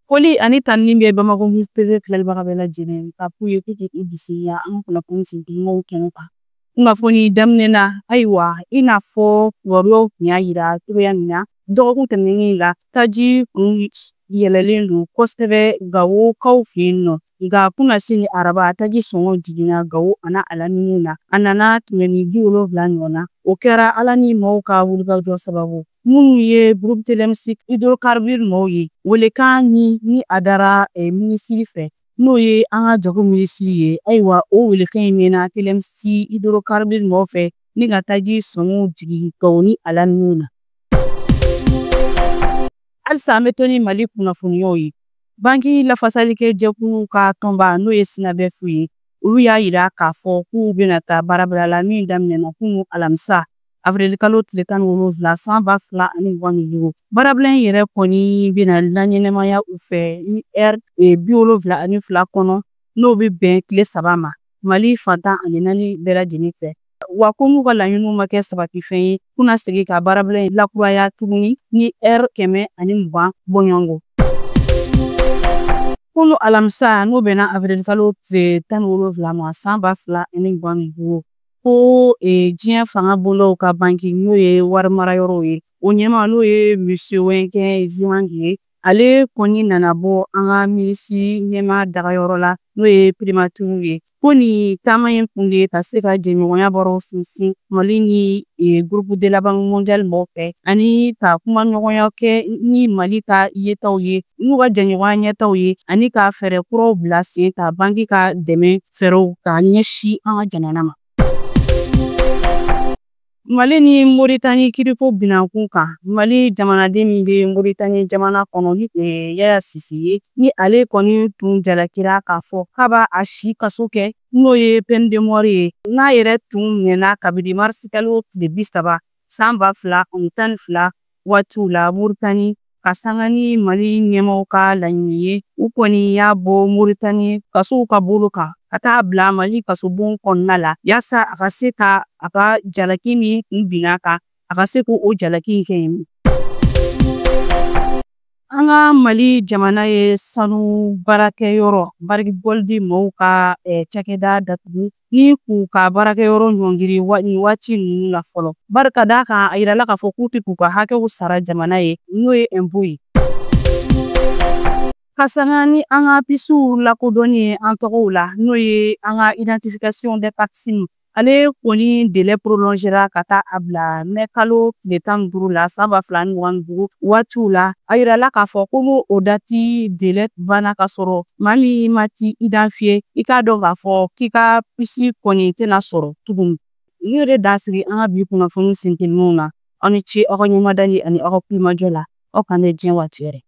Foli ani tanuni bɛ Bamakɔ News TV filɛlibaga bɛɛ lajɛlen ka f'u ye k'u k'u bisimila an ka kunnafoni sintelimaw kɛnɛ kan. Kunnafoni daminɛ na, ayiwa, i n'a fɔ kibaruyaw tun y'a jira cogoya min na dɔgɔkun tɛmɛnen la, taji kun yɛlɛlen don kosɛbɛ Gawokaw fɛ yen nɔ. Nka kunasini araba, taji sɔngɔ jiginna Gawo ani a laminiw na. A nana 170 ɲɔgɔn na. O kɛra Ala ni maaw ka wulikajɔ sababu minnu ye groupe Telemsi hydrocarbure maaw ye. Welekan min ni a dara minisiri fɛ, n'o ye an ka jago minisiri ye, ayiwa, o welekan in mɛnna Telemsi hydrocarbure maaw fɛ ni ka taji sɔngɔw jigin Gawo ni a laminiw na. Halisa an bɛ to ni Mali kunnafoniyaw ye. Banki lafasalikɛ jɛkulu ka tɔnba, n'o ye SYNABEF ye, olu y'a jira k'a fɔ k'u bɛna taa baarabila la min daminɛna kunun alamisa avril kalo tile 17 san 2025. Baarabila in yɛrɛ kɔni bɛna laɲɛnamaya u fɛ ni ɛri 72 kɔnɔ, n'o bɛ bɛn tile 3 ma Mali fan 14 bɛɛ lajɛlen fɛ. Wa ko n'u ka laɲiniw ma kɛ sabatifɛn ye, k'u na segin ka baarabila in lakuraya tuguni ni ɛri 120 bɔɲɔgɔnko. Kunu alamisa, n'o bɛnna avril kalo tile 17 ma san 2025, ko diɲɛ fanga bondaw ka banki, n'o ye wari marayɔrɔw ye, o ɲɛmaa, n'o ye monsieur Wenke Ziyang ye, ale kɔni nana bɔ an ka minisiri ɲɛmaa dagayɔrɔ la, n'o ye primature ye. Ko nin taama in kun de ye ka se ka jɛɲɔgɔnya baaraw sinsin Mali ni groupe de la Banque mondiale mɔgɔw fɛ, ani ka kumaɲɔgɔnya kɛ ni Mali ka yetaw ye, n'u ka jɛɲɔgɔnya ɲɛtaw ye, ani ka fɛɛrɛ kuraw bila sen ka banki ka dɛmɛ fɛɛrɛw ka ɲɛsin an ka jamana ma. Mali ni Moritani kiriko binankun kan, Mali jamanaden min bɛ Moritani jamana kɔnɔ, ni Yaya Sise ye, ni ale kɔni tun jalakira k'a fɔ k'a b'a a si kaso kɛ, n'o ye peine de mort ye, n'a yɛrɛ tun minɛna kabini marisi kalo tile 30 san 2012 waatiw la Moritani, ka sanga ni Mali ɲɛmaaw ka laɲini ye. U kɔni y'a bɔ Moritani kasow ka bolo kan ka taa bila Mali kasobon kɔnɔna la, yaasa a ka se ka a ka jalaki min kun binna kan, a ka se k'o jalaki in kɛ yen. An ka Mali jamana ye sanu baarakɛyɔrɔ Barrick Gold mɔgɔw ka cakɛda datugu ni k'u ka baarakɛyɔrɔ ɲɔngiri nin waati ninnu la fɔlɔ. Bari ka d'a kan, a yirala k'a fɔ k'u tɛ k'u ka hakɛw sara jamana ye, n'o ye impôt ye. Ka sanga ni an ka pisiw lakodɔnni ye an tɔgɔw la, n'o ye an ka identification des cartes SIM, ale kɔni délai prolongera ka taa a bila mɛ kalo tile 15 la san 2025 waatiw la. A yirala k'a fɔ ko n'o o date délai banna ka sɔrɔ maa min ma t'i identifier, i k'a dɔn k'a fɔ k'i ka pisi kɔni tɛna sɔrɔ tuguni. Nin yɛrɛ dan sigi an ka bi kunnafoni sentelimaw na. Aw ni ce aw ka ɲɛmadali ani aw ka kulomajɔ la. Aw k'an bɛn diɲɛ waati wɛrɛ.